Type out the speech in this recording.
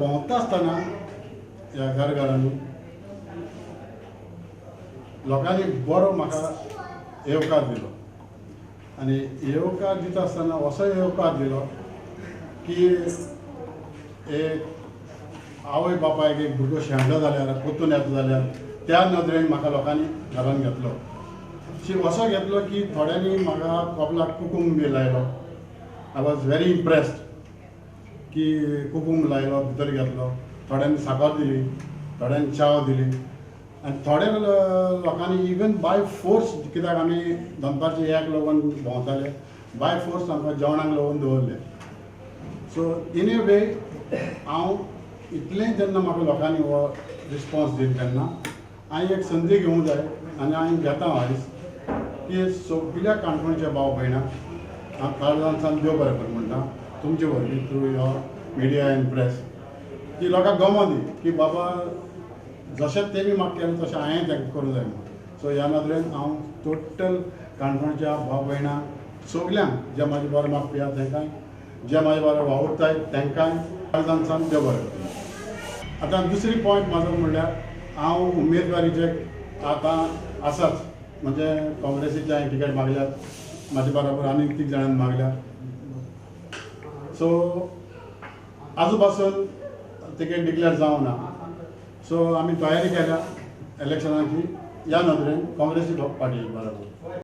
भोंवता आसतना ह्या घर घरांनी लोकांनी बरो म्हाका येवकार दिलो आनी येवकार दिता आसतना असो येवकार दिलो की एक आवय बापायक एक भुरगो शेणलो जाल्यार, परतून येता जाल्यार, त्या नदरेन म्हाका लोकांनी घरान घेतलो. असो घेतलो की थोड्यांनी म्हाका कपलाक कुकूम बी लायलो. I was very impressed की कुकूम लायलो, भितर घेतलो. थोड्यांनी साकर दिली, थोड्यांनी च्याव दिली आनी थोड्या लोकांनी इवन बाय फोर्स, कित्याक आमी दनपारचे एक लगून भोंवताले, बाय फोर्स आमकां जेवणाक लगून दवरले. सो इन ए वे हांव इतलें जेन्ना म्हाका लोकांनी हो रिस्पॉन्स दिलो तेन्ना हांवें एक संदी घेवंक जाय आनी हांवें घेता आयज की सगल्या काणकोणच्या भाव भयणांक हांव काळजांतल्यान देव बरें करूं म्हणटा तुमचे वरवीं, through your media and press, की लोकांक गमो दी की बाबा जशें तेमी म्हाका केलें तशें हांवें तांकां करूंक जाय म्हणून. सो ह्या नदरेन हांव टोटल काणकोणच्या भाव भयणांक सगल्यांक, जे म्हाजे बरें मागपी आहा तांकांय, जे म्हाजे बरें वावुरताय तांकांय काळजांतल्यान देव बरें करूं. आतां दुसरी पॉयंट म्हाजो म्हणल्यार हांव उमेदवारीचे आतां आसाच, म्हणजे काँग्रेसीचे हांवें टिकेट मागल्यात, म्हाजे बरोबर आनीक तीग जाणांनी मागल्या. सो आजू पासून तिकेट डिक्लेअर जावंक ना. सो आमी तयारी केल्या इलेक्शनाची ह्या नदरेन काँग्रेसी पार्टी बरोबर.